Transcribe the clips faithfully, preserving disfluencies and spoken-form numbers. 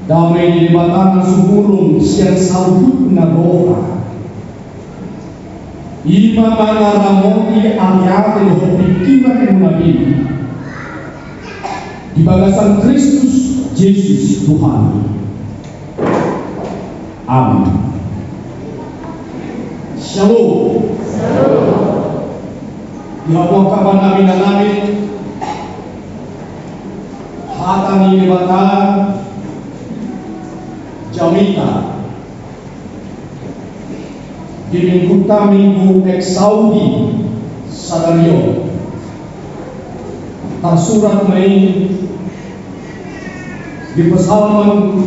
Dame ni Debata na sumurung sian saluhutna roha, i ma mangaramoti ateate dohot pingkiranmuna be, di bagasan Kristus Jesus Tuhan. Amin. Shalom. Di hamu angka amanami, inanami, hata ni Debata jamita di Minggunta, Minggu Exaudi sadari on, tarsurat ma i di Psalmen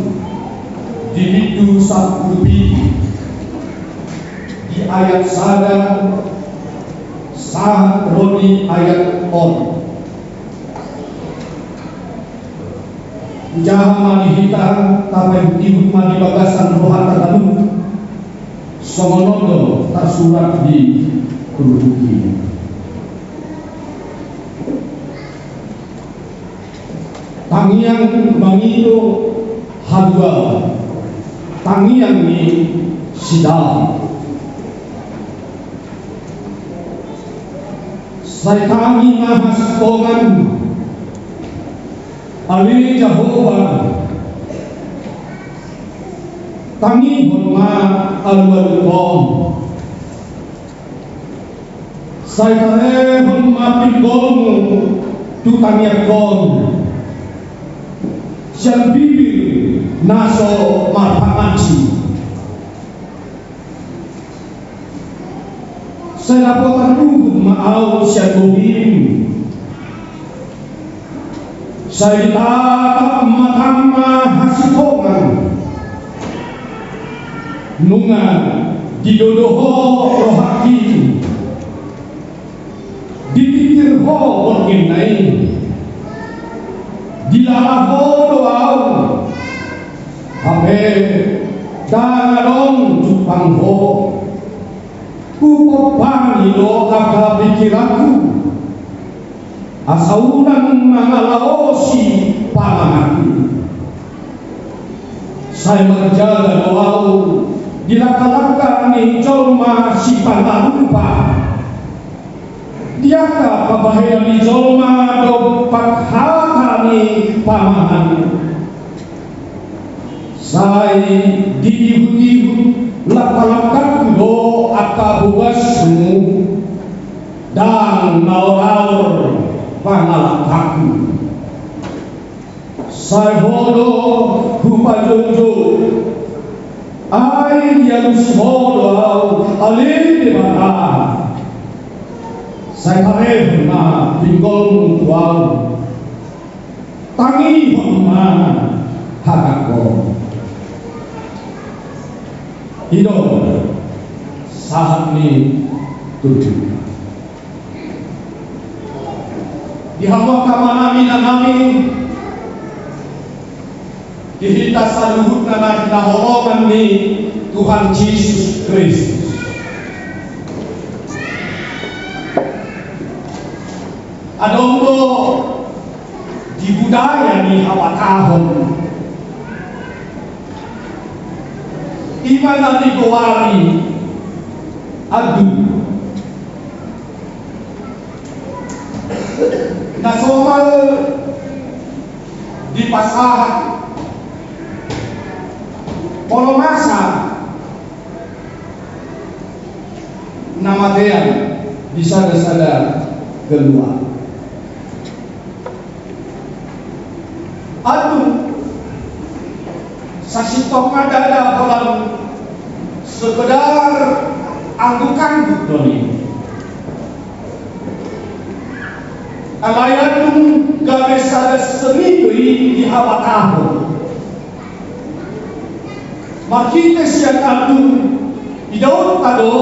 di bindu sampulu pitu, di ayat sada sahat ro di ayat onom. Hujaha ma di hita, tapaihutihut ma di bagasan rohanta talu. Songon on do tarsurat di turpuk i. Tangiang mangido haluaon, tangiang ni si Daud. Sai tangi ma hasintongan, ale Jahowa, tangihon ma alualum on. Sai tarehon ma pinggolmu tu tangiangkon sian bibir na so marpangansi. Sai dapotan uhum ma ahu sian bohim. Sai ditatap ma tama hasintongan. Nunga didodo ho rohangki, dipingkir ho borngin na i. Dilala ho do ahu, hape ndang adong jumpang ho. Hupompangi do angka pingkiranku, asa unang mangalaosi pamanganku. Sai marjaga do ahu di langkalangka ni jolma sipangarupa, di angka pambahenan ni jolma dompak hata ni pamangan. Sai diihutihut langkalangkangku do angka bogasmu, ndang maoraor pangalangkangku. Sai ho do hupajojou, ai dialusi ho do ahu, ale Debata. Sai tarehon ma pinggolmu tu ahu, tangihon ma hatangkon. I do sahat ni turpuk. Di hamu angka amanami, inanami, di hita saluhutna na hinaholongan ni Tuhan Jesus Kristus. Adong do di budaya ni habatahon, i ma na digoari adu. Na somal dipasahat molo masa na matean di sada-sada keluarga. Adu sasintongna ndada holan sekedar angguk-angguk do i. Alai adu gabe sada seni do i di habatahon. Marhite sian adu idaonta do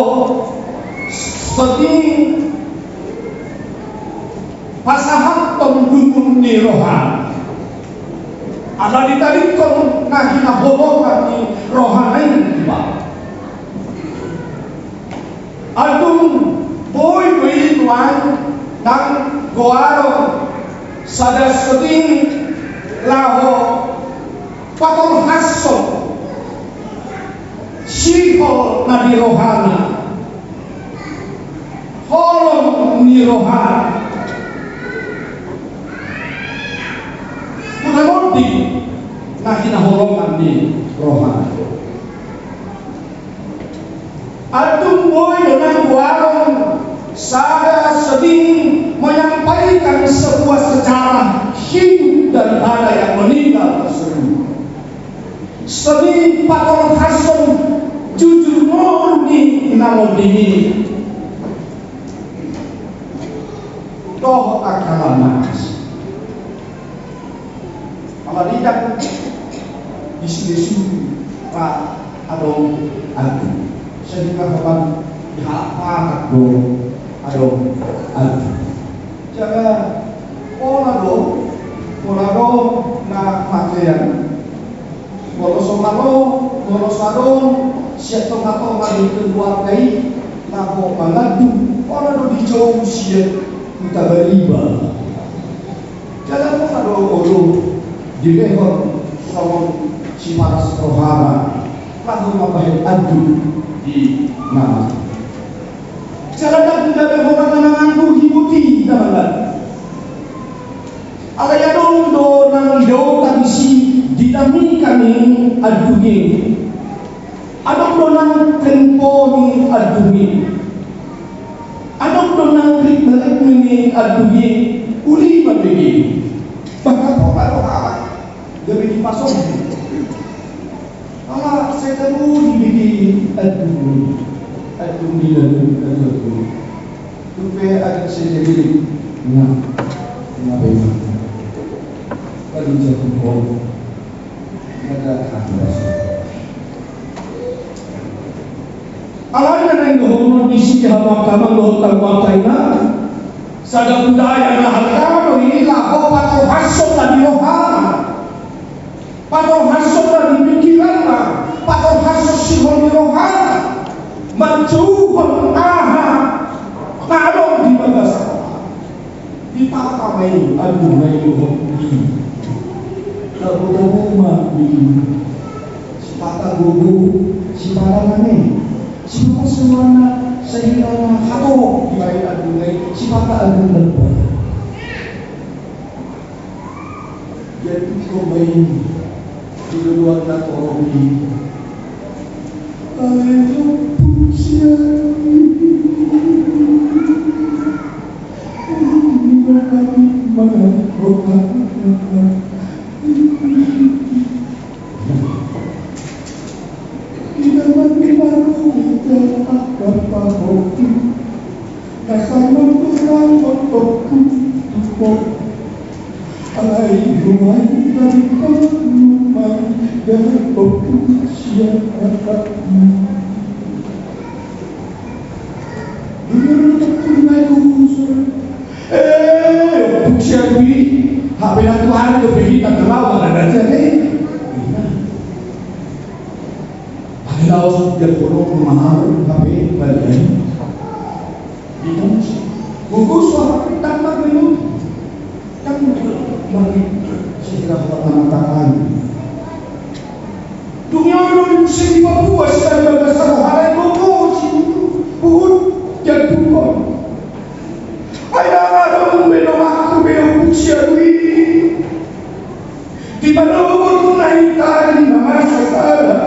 seni pasahathon dungun ni roha. Ala ditadingkon na hinaholongan ni rohana i iba. Adong boi do i nuaeng nang goaron sada seni laho Patorhashon sihol na di rohana, holong ni rohana. Hutagoding na hinaholongan ni rohana. Andung, boi do nang huanon sada seni menyampaikan sebuah sejarah hidup daripada yang meninggal tersebut. Seni patorhashon jujur ngolu ni na monding i dohot angka na mangasi. Ala didok di sini sini ra adong adu. Sehingga hebat di halak Batak do adong adu. Jala pola do, pola do na makean. Molo so malo, molo so adong sian tonga-tonga ni keluarga i laho mangadu, pola do dijou sian Hutabaliba. Jala pola do olo dilehon songon siparas rohana laho mambahen andung di nama. Jala ndang gabe holan na mangangguhi boti na mangadu. Alai adong do nang idaonta disi di dinamika ni andung i. Adong do nang tempo ni andung i. Adong do nang ritme-ritme ni andung i. Uli ma bege. Bahkan pola do halak gabe dipasonhot. Ala sai tabo dibege andung i. Andung i, andung i, andung i. Tung pe adong sai tabo dibege. Nga, nga pe ma. Paling jago kau. Alai na naeng dohonon disi, hamu angka amang dohot hamu angka inang, sada budaya na halak Batak i laho patorhashon na di rohana, patorhashon na di pikiranna, patorhashon sihol ni rohana, manjouhon aha na adong di bagasan. Dipata ma i andung na i dohot i. Tabo-tabo ma i. Sipata gogo, sipata name, sipata suara, sahira na hatop dibaen andung na i, sipata andung na i. Jadi, kau main di luar na torop i. Alai ompung sian i. Ini kami mangan rohana. Kita mandi baru kita apa hoki. Kasar mantulang otak ku. Alai rumah dari kau rumah dari ompung sian i. Dulu rumah ku rumah ku. Eh, ompung sian i. Hape na Tuhan do pe hita terlalu ada aja deh. Padahal dia bodoh mahal hape balian. Itu sih. Gogo suara tangkap itu. Kan bagi sehingga kota mata kayu. Dunia dulu sih di Papua sudah bagasan hal yang gogo sih. Buhut jatuh. Ai na adong be donganku be ompung sian i. Di mana ompung na hita di masa sada.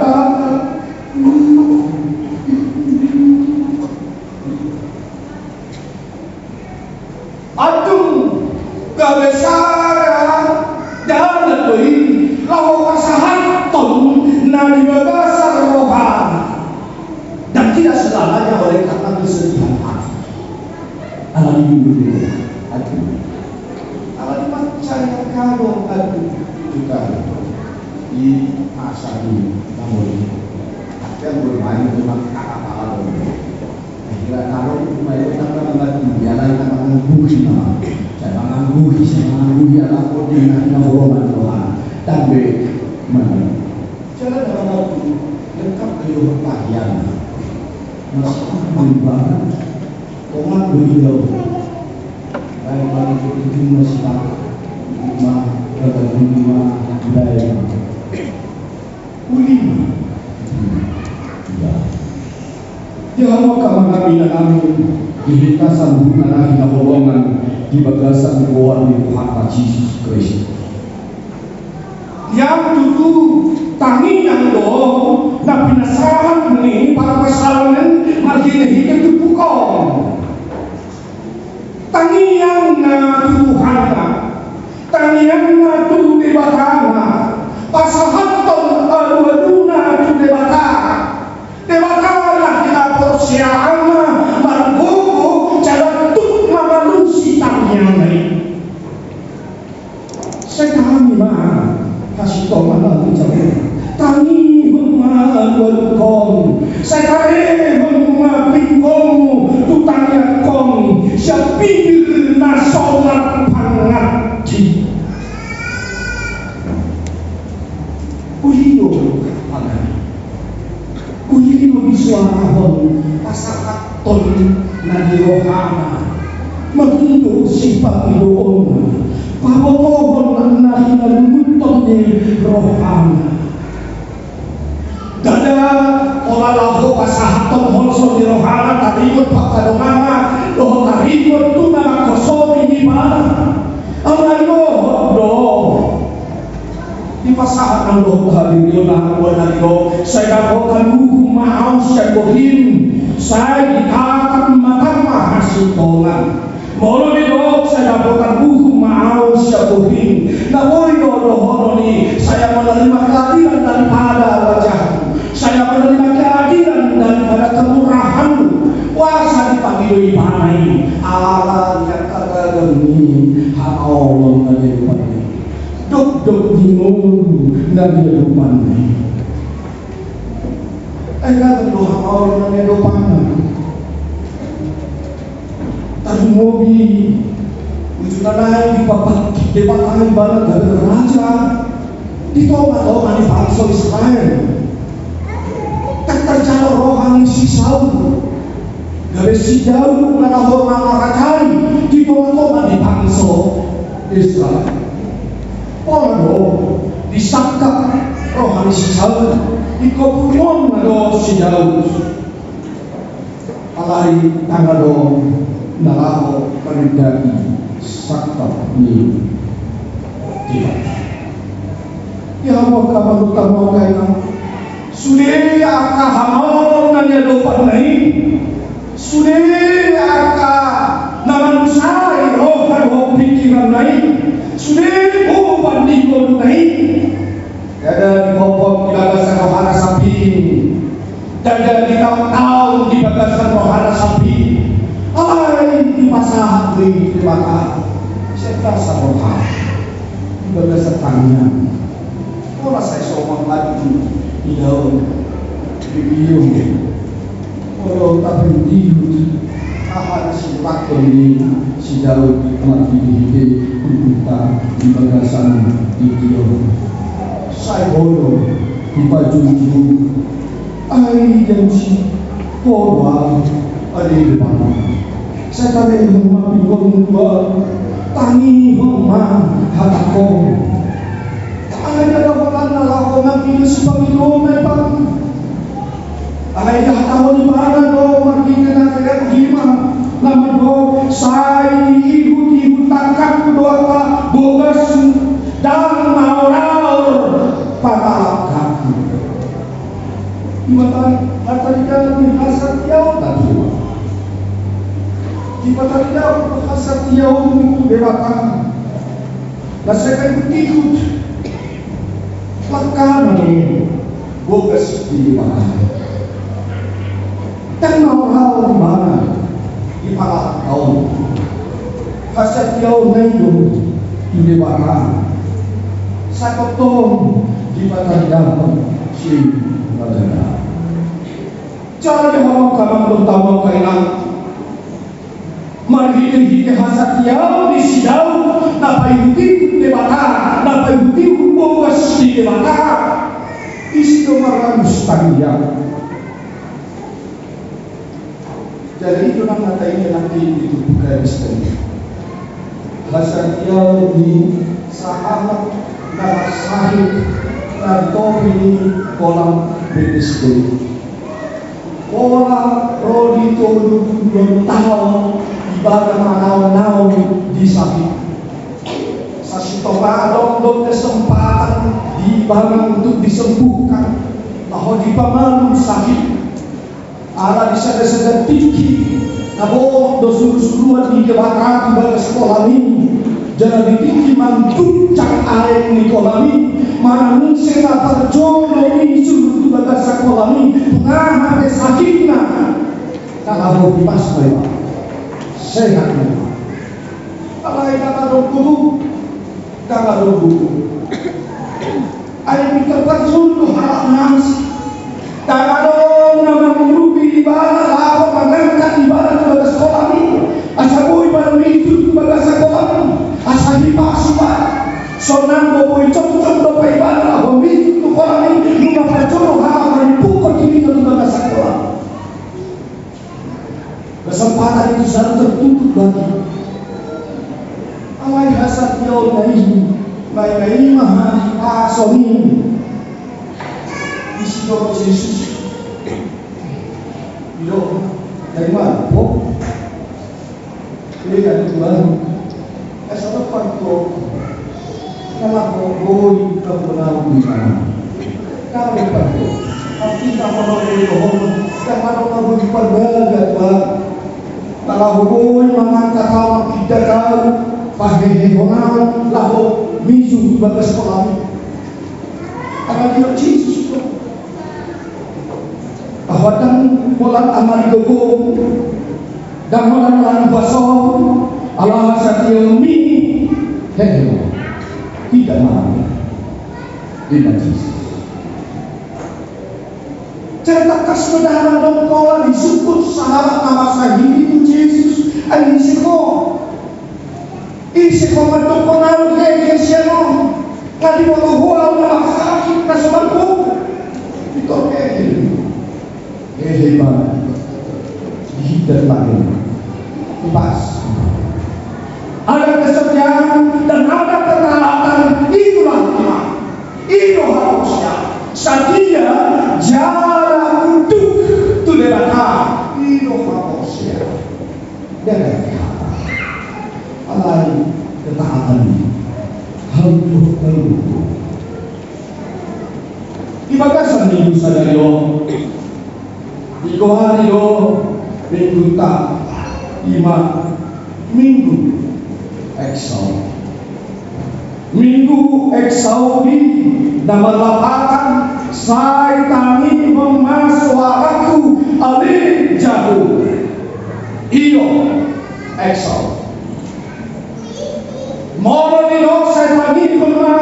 Andung, gabe sada dalan do i laho pasahathon na di bagasan roha. Dan tidak selamanya oleh karena kesedihan hati. Ala ni dulu dulu. Aduh. Ala ni mancari kado, aduh. Itu kan. Di masa ini, namun. Tapi yang bermain cuma kakak-kakak dulu. Kira kado itu main, tapi mengangguhi, ala ni mengangguhi nama. Saya mengangguhi, saya mengangguhi, ala kau di, na, na, golongan Tuhan. Tambah mana? Jalan dalam waktu lengkap dari rumah pakaian. Masih berubah. Tomat bagi daun. Baik, baik, itu masih pakai. Lima, bagai lima, budaya. Uli. Di hamu angka amang nami, inang nami, di hita saluhutna na hinaholongan di bagasan goar ni Tuhanta Jesus Kristus. Ia tutu tangiang do na pinasahat ni parpasahaton marhitehite turpuk on. Tangiangna tu Tuhanna, tangiangna tu Debatana, pasahathon alualuna tu Debata. Debata na hinaporseaanna margogo jala tuk mangalusi tangiangna i. Sai tangihon ma hasintongan alualuta. Tangihon ma alualungkon. Sai tarehon ma pingkon tu tangiangkon sian pingkir na sonang panganti. Uli do pangan. Uli do disuarahon pasahathon na di rohana. Mangido sipangidoonna, pabotohon na hinaluluthon ni rohana. Ndada pola laho pasahathon holso ni rohana taringot pangkadonganna dohot taringot tu na mangkosongi ibana. Alai dohot do. Dipasahat nang dohot haliluon na hua na didok, sai dapotan uhum ma ahu sian bohim, sai ditatap Amanta ma hasintongan. Molo didok sai dapotan uhum ma ahu sian bohim, na boi do dohonon i, saya menerima keadilan daripada wajahmu, saya menerima keadilan daripada kemurahanmu. Boasa dipangido ibana i? Ala ni angka ragam ni hamaolon na niadopanna i. Dokdok di ngolu na niadopanna i. Ai ragam do hamaolon na niadopanna. Tarlumobi uju na naeng dipabangkit Debata ibana gabe raja di tongatonga ni bangso Israel. Ndang tarjalo roha ni si Saul gabe si Daud na laho mangarajai di tongatonga ni bangso Israel. Pola do disangkap roha ni si Saul, ingkon purmon ma do si Daud. Alai ndang adong na laho manindaki sangkap ni Debata. Ia hamu angka amang dohot inang, sude angka hamaolon na niadopanna i, sude angka na manusai roha dohot pingkiranna i, sude boban ni ngoluna i. Ndada dihophop di bagasan rohana sambing, ndada ditaontaon di bagasan rohana sambing. Alai dipasahat do i tu Debata sian bagasan roha, di bagasan tangiang. Pola sai songon hadu di daon, di biong. Molo tapendihut, aha na siulakhon ni si Daud marhitehite hundulta di bagasan tingki on? Sai boi do dipajujung. Ai janji ho do ahu, ale Debata. Sai tarehon ma pingkonmu tu ahu, tangihon ma hatangkon. Alai ndada holan na laho mangido sipangidoonna ibana. Alai dihatahon ibana do marhite nangkin i ma na mandok, sai diihutihut tangkangku do angka bogasmu, ndang maoraor patalangkangku. Dipatar-, dipataridahon hasatiaon na tua. Dipataridahon hasatiaon tu Debata. Na sai paihutihut langkana do bogas di Debata. Ndang maoraor ibana di patalangka on. Hasatiaonna i do tu Debata. Sai tongtong dipataridahon si raja. Jala di hamu angka amang dohot inang, marhitehite hasatiaon ni si Daud na paihutihut Debata, na paihutihut bogas di Debata, disi do maranggus tangiang. Jadi i do nang hata i nangkin di turpuk Kristen. Hasatiaon ni sahalak na marsahit Na di topi ni kolam Betesda. Pola ro di tolu pulu tolu taon ibana manaon-naon di sahit. Sasintongna adong do kesempatan di ibana untuk disembuhkan, laho dipamalum sahit. Ala di sada-sada tingki na bohot do suru-suruan ni Debata tu bagas kolam i. Jala di tingki manguncang aek ni kolam i, manang muse na parjolo i suru tu bagas kolam i, tu aha pe sakitna, na laho dipas ma iba, sehat ma iba. Alai na adong tutu, na adong tutu. Ai pintor parjolo halak na asing. Ndang adong na mangurupi ibana laho mangangkat ibana tu bagas kolam i, asa boi ibana mijur tu bagas kolam i, asa hipas ibana. Sonang do boi jongjong dope ibana laho mijur tu kolam i, nunga parjolo halak manimpukkon dirinta tu bagas kolam i. Kesempatan itu selalu tertutup bagi. Alai hasatiaonna i, main-main ma hahipason i. Disi do Jesus. Didok, "Dai ma ho?" "Ia, Tuhan." Asa dopan tu, na laho boi pangkonaon di sana. Na dopan tu, artina molo boi dohonon, ndang adong na boi parbaga, Tuhan. Na laho boi mangangkat au, manghindat au, pahehehon au, laho mijur tu bagas kolam i. Alai didok Jesus do, "Ahu ndang holan amari gogom, ndang holan amari basom, ala hasatiaonmi, hehe, tidak mau." Ninna Jesus. Jadi tangkas do ndang adong pola disungkun sahalak na marsahit i tu Jesus, "Ai ise ho?" Ise ho mandokkon au hehe sian on? Nga diboto ho au na marsahit, na so mambobu. Pintor hehe. Hehe ibana. Dihindat ma i. Pas. Ada kesetiaan dan ada ketaatan, itulah iman. I do haporseaon. Satia jala unduk tu Debata. I do haporseaon. Denggan. Alai ketaatan i. Hal tu hal tu. Di bagasan minggu sadari on, digoari do minggunta, i ma Minggu Exaudi. Minggu Exaudi na marlapatan, "Sai tangihon ma soarangku, ale Jahowa." Io, Exaudi. Molo didok "Sai tangihon ma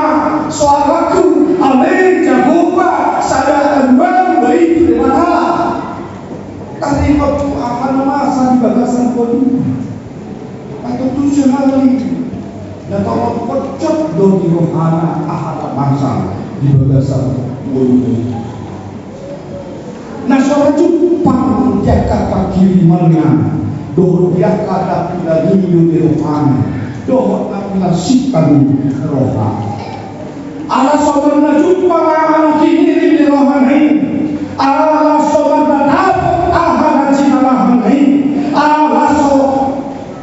soarangku, ale Jahowa", sada haluaon do i tu Debata. Taringot tu aha na masa di bagasan ngoluna. Ai tontu sahali na torop pojot do di rohana aha na masa di bagasan ngoluna. Na so ra jumpang di angka panghirimonna dohot di angka na pinangido ni rohana dohot na pinasingkap ni rohana. Ala so marna jumpang aha na hinirim ni rohana i, ala so marna dapot aha na jinalahanna i, ala so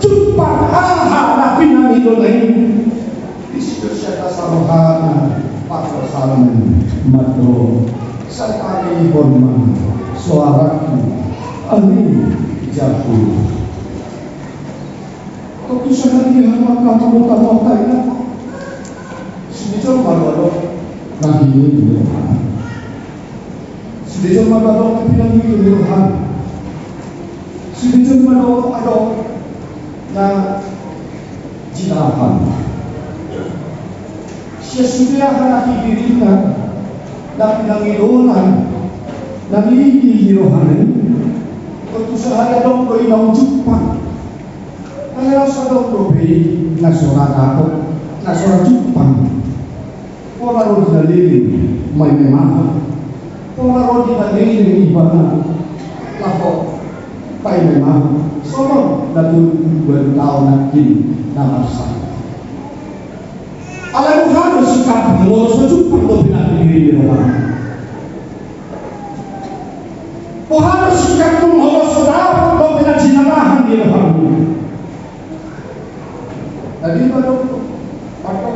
jumpang aha na pinangidona i. Disi do sian na sarohana parpsalmen mandok, "Sai tangihon ma soarangku, ale Jahowa." Tontu sahali aha ma angka molo tamuak taida. Sude jolma do adong na hinirim ni rohana. Sude jolma do adong na pinangido ni rohana. Sude jolma do adong na jinalahan. Sian sude aha na hinirimna, na pinangidona, na niliti ni rohana i, tontu sahali adong do i na umjumpang. Alai laos adong dope i na so ra dapot, na so ra jumpang. Pola ro di na leleng maimahon. Pola ro di na leleng ibana laho paimahon. Songon na tolu pulu dua taon nangkin na marsahit. Alai boha do sikapna molo so jumpang dope na hinirim ni Boha do sikapmu molo so dapot dope na jinalahan di roham? Tadi baru, baru,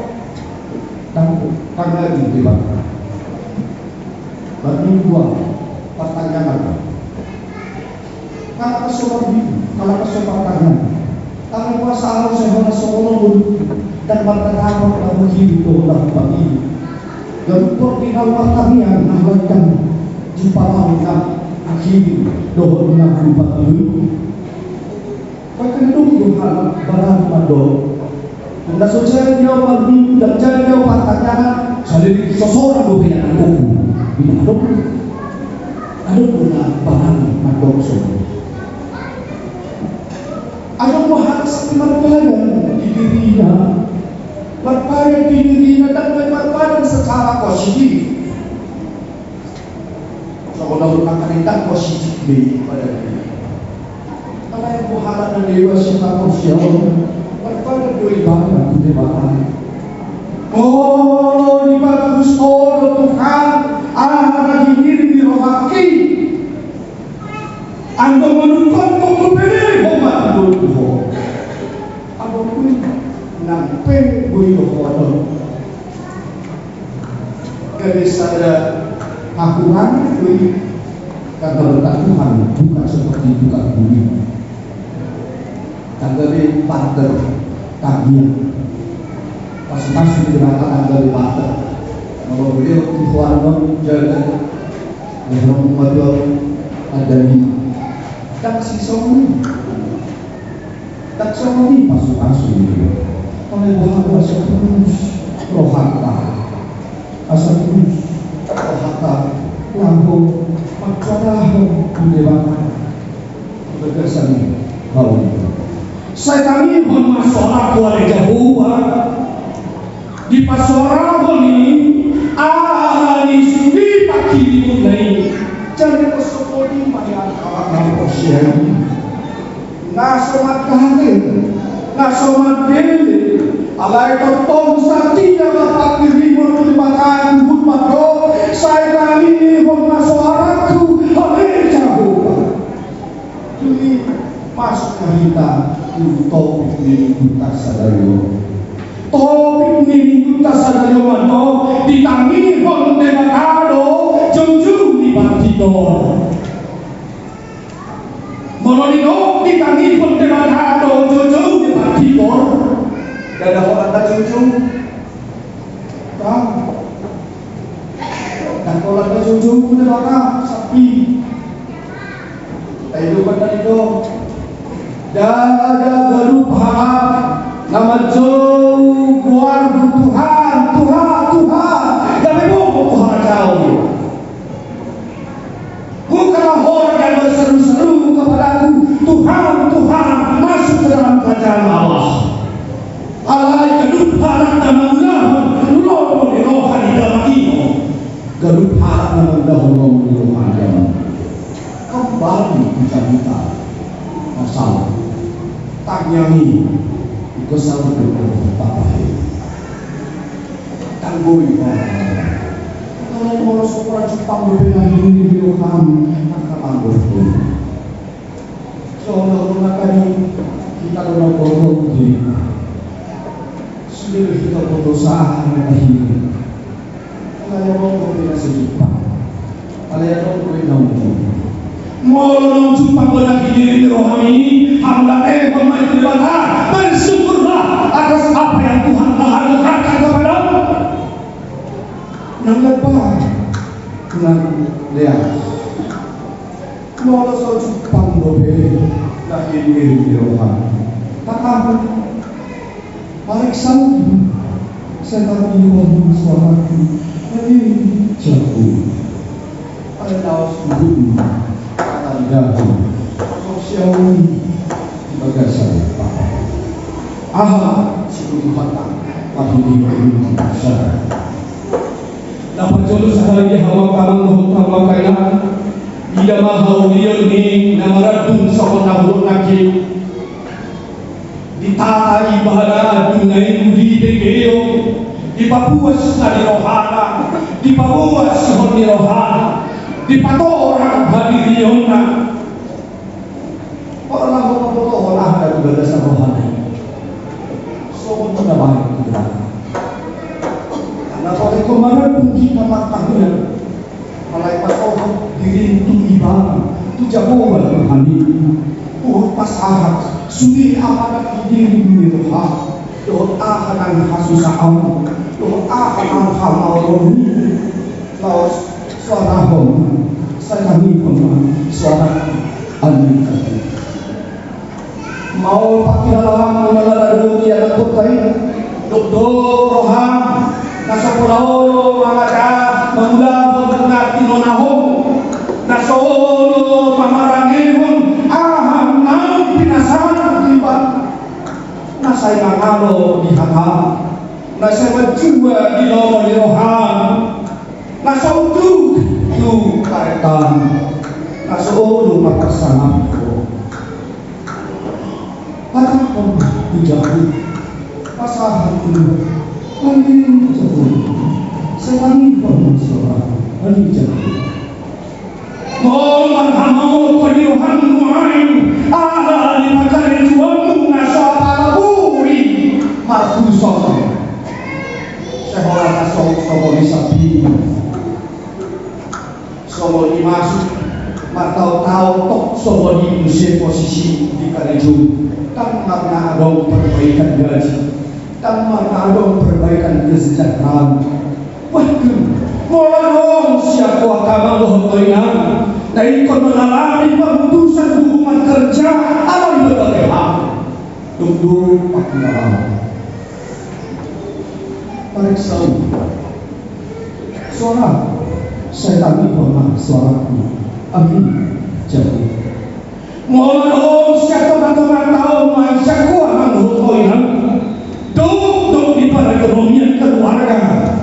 tanggung, tanggung di bawah. Baru dua, pertanyaan. Kalau kesobar di, kalau kesobar tangan. Kalau puasa Allah saya hona solo dan martadapot lagu hidup dohot lagu pagi. Ganup portibi na martangiang na halakan di palau na akhiri dohot na lupa dulu. Bahkan dong dohot barang mandok. Nda so jadi au marminggu, nda jadi au martangiangan, saleleng sosoran dope na mandok. Di mandok. Adong do na barang mandok so. Adong do hal saksi marpadan di dirina. Marpadan di dirina dan marpadan secara positif. Songon na mangkatai positif be pada diri. Alai boha na dewa sita porsiaon. Marpadan do ibana tu Debata. O, dibagus Ho do Tuhan, aha na hinirim ni rohangki. Anggo manungkun, tongtong pe diri Ho ma tu Ho. Anggo pun nang pe boi do Ho adong. Gabe sada hahurangan do i. Karena berkat Tuhan bukan seperti tukang kuli. Tanggabe barter, tangiang. Pasupasu di Debata tanggabe barter. Molo beliau tuhuan non jaga. Yang orang membuat ada lima. Dan si Song. Ndang songon i pasupasu i. Molo boha asa tulus rohanta, asa tulus rohanta laho mangkatahon tu Debata. Bagasan i, hau i. Sai tangihon ma soarangku, ale Jahowa. Dipasoarahon i, ala ni sude pangkirimonna i. Jadi, poso bodi ma di angka na porsea i. Na so mandele, na so mandele. Alai tongtong satia ma pangkirimon tu Debata, huhut mandok, sai tangihon ma soarangku, ale Jahowa. Dung i masuk ma hita tu topik ni minggunta sadari on. Topik ni minggunta sadari on mandok, ditangihon Debata do joujou ni partitor. Molo didok ditangihon Debata do joujou ni partitor, ndada holan na joujou. Ndang. Ndang holan na joujou Debata, sapi. Ai do kan tadi do. Ndada ganup halak na manjou goarmu Tuhan, Tuhan, Tuhan. Gabe bobo tu harajaon. Bukalah orang yang berseru-seru kepadaku, Tuhan, Tuhan, masuk ke dalam kerajaan Allah. Alai ganup halak na mangulahon lomo ni roha ni Debata i, ganup halak na mangulahon lomo ni roha ni Debata i. Kembali tu carita masalah tangiang i, ingkon saut do Bapa i. Tanggoi Bapa. Alai molo so hurang jumpang dope na hinirim ni roham, angka manggor tu. Songon na hurang tadi, hita do na hurang di. Sude do hita berdosa, na hinirim. Alai adong dope na so jumpang. Alai adong dope na ujung. Molo naung jumpang do na hinirim ni roham i, hamu latehon ma i tu Debata, bersyukurlah atas apa yang Tuhan telah anugerahkan kepadamu. Nang lepa, nang leas. Molo so jumpang dope na hinirim ni roham, tatapi. Pareksa ma, sai tangihon ma soarangku, ale Jahowa. Alai laos huhut ma tatandahon porseaon i di bagasan Bapa. Aha sibutuhonta, pahini pahini sada. Na parjolo sahali di hamu angka amang dohot hamu angka inang, ida ma haulion ni na marandung songon na hudok nangkin. Ditata ibana dung na i uli begeon, dipabuas na di rohana, dipabuas Dipatorang hadirionna. Pala ho pabotohon aha na di bagasan rohana i, songon na baen tu rohana. Ala pabotohon marambung hita martangiang, alai pasohot dirim tu Ibana, tu Jahowa Tuhan i. Huhut pasahat sude aha na di dirim ni roham, dohot aha nang hasusaan, dohot aha nang hamaolonmi. Laos soarahon ma, sai tangihon ma soara, alani i. Maol pangkilalaanmu na ladadok di anakhonta i. Dokdok roham, na so pola olo mangada mangulahon na tinonahon, na so olo mamarangehon aha naung pinasahat di Ibana, na sai mangalo di hatam, na sai manjua di lomo ni roham, na so unduk tu karetan, na so olo marparsangap ho. Patahon tu jabu, pasahat tu jabu, sai tangihon ma soara, alani i. Molo marhamaolon ho di roham nuaeng, ala ni pangkarejoanmu na so apala boi marpuson. Sai holan na so, so boi sapi. So boi masuk, martaon-taon tok so boi muse posisi di karejo. Ndang marna adong perbaikan gaji, ndang marna adong perbaikan kesejahteraan. Waduh, molo adong sian ho angka amang dohot inang na ingkon mangalami pemutusan hubungan kerja ala ni berbagai hal. Dokdok pangkilalaanmu. Pareksa ma soara, sai tangihon ma soara, alani i. Molo adong sian tonga-tonga taon ma sian ho amang dohot inang, dokdok di perekonomian keluarga,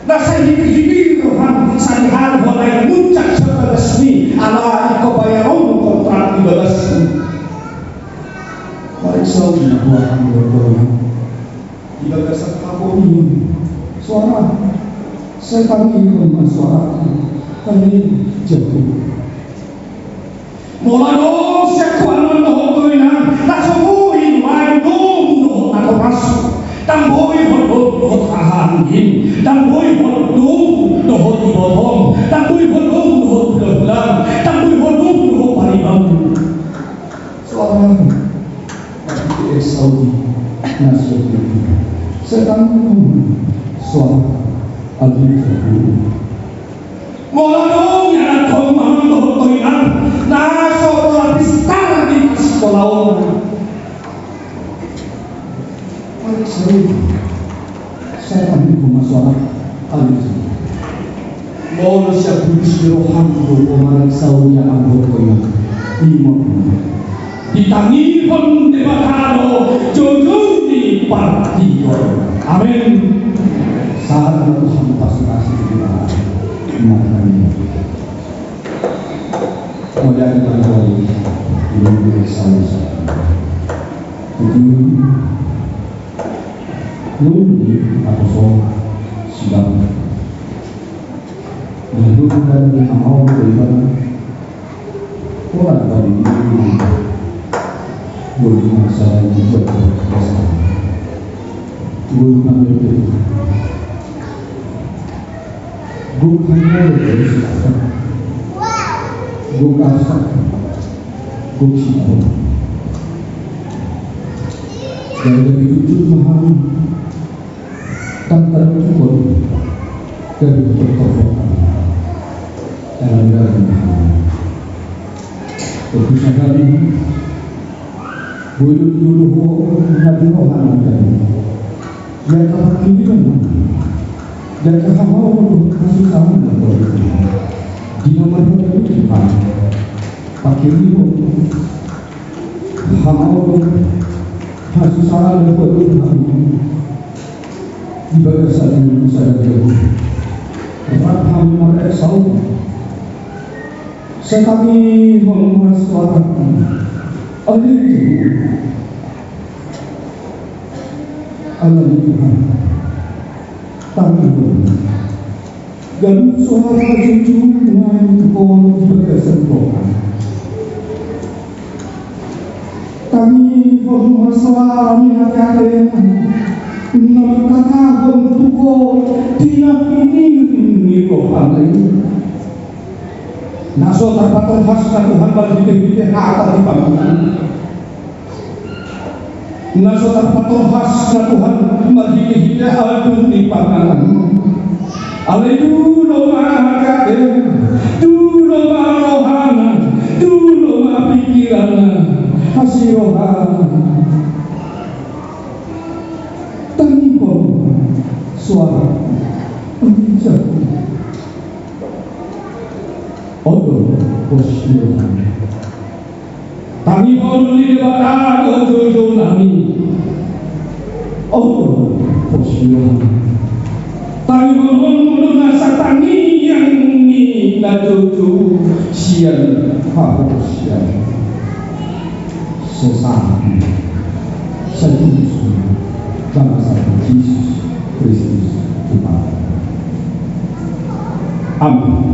na sai hipir-hipir roham, sai hal ho na i muncak sian bagasmi, ala ingkon bayaron kontrak di bagasmi. Pareksa ma ho amang dohot inang, di bagasan haporseaon, soara, sai tangihon ma soara, alani i. Molo adong sian ho amang dohot inang na so boi nuaeng domu dohot natorasmu, ndang boi ho domu dohot hahaangginmu, ndang boi ho domu dohot ibotom, ndang boi ho domu dohot hulahulam, ndang boi ho domu dohot paribanmu. Soara, tapi ke Saudi na so, sai tangihon ma soara, alani i. Molo adong ianakhonmu amang dohot inang na so pola pistar di parsikolaonna, pareksa ma, sai tangihon ma soara, alani i. Molo sian bulus ni roham do ho mareksa ia amang dohot inang, ima ma, ditangihon Debata do joujou ni partigor. Amen. Sahat ma tu hamu pasu-pasu di Debata. Amen. Mauliate ma di Tuhan. Itu nunga aposol sidang. Nah, itu kan di amau dari mana? Orang dari diri. Boleh masalah juga. Boleh ambil itu. Gok hamaolon do hasusaan, gok arsak, gok singkop. Gabe jujur ma hami, ndang tarutukon, gabe tortor hami. Dalan-dalan ma hami. Tentu saja di Boi do jolo ho na di roha ni hami. Ia angka pangkirimon, ia angka hamaolon dohot hasusaan na boi. Di nomor satu Tuhan, pangkirimon hamaolon, hasusaan na boi hami. Di bagasan sadari on, rap hami marsaor. Sai tangihon ma soara. Alani i. Alani i Tuhan. Tangihon. Gabe soara jujur nang on di bagasan roha. Tangihon ma soara ni hateatean na manghatahon tu ho di na pinggir ni rohana i. Na so tarpatorhasna Tuhan marhitehite hata di pangangan. Na so tarpatorhasna Tuhan marhitehite adong di pangangan. Alai dilo ma hateatean, dilo ma rohana, dilo ma pingkiranna, asi rohana. Tangihon soara ni hateatean. On do pos ni roha. Tangihon ni Debata do joujou nami. On do pos ni roha. Tangihon on do nasa tangiang ni na joujou sian haporseaon. So sahat, sai urusan bangsa Jesus Kristus Tuhan. Amin.